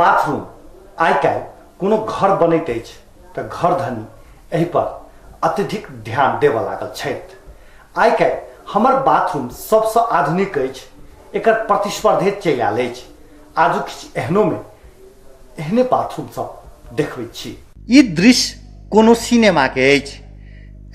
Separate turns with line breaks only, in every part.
Bathroom आइ काल्हि कोनो घर बनैत अछि तऽ घर धनी एहि पर अत्यधिक ध्यान देबऽ लागल छथि। आइ काल्हि हमर बाथरूम सबसँ आधुनिक अछि, एकर प्रतिस्पर्धे चलि आयल अछि। आजुक किछु एहनोमे एहने बाथरूम सब देखबैत छी। ई दृश्य कोनो सिनेमा के अछि।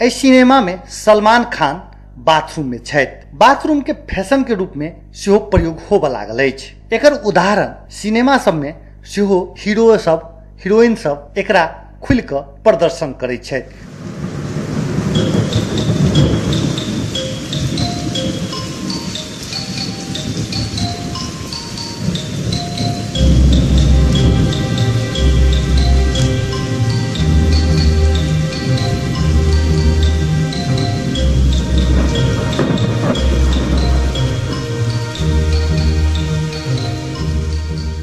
एहि सिनेमा में सलमान खान बाथरूम में छथि। बाथरूम के फैशन के रूप में सेहो प्रयोग होबऽ लागल अछि। एकर उदाहरण सिनेमा सब में सेहो हीरो सब हीरोइन सब एकरा खुलि कऽ प्रदर्शन करैत छथि।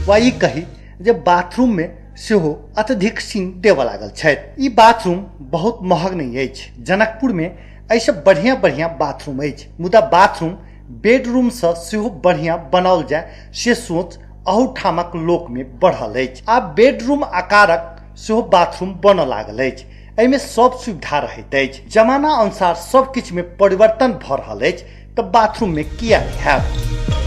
वा ई कही जे बाथरूम में सेहो अत्यधिक सीन देबऽ लागल छथि। ई बाथरूम बहुत महग नहि अछि। जनकपुर में एहिसँ बढ़िया बढ़िया बाथरूम अछि, मुदा बाथरूम बेडरूमसँ सेहो बढ़िया बनाओल जाय से सोच अहू ठामक लोकमे बढ़ल अछि। आब बेडरूम आकारक सेहो बाथरूम बनऽ लागल अछि। एहिमे सब सुविधा रहैत अछि। जमाना अनुसार सब किछुमे परिवर्तन भऽ रहल अछि तऽ बाथरूममे किया नहि हैत।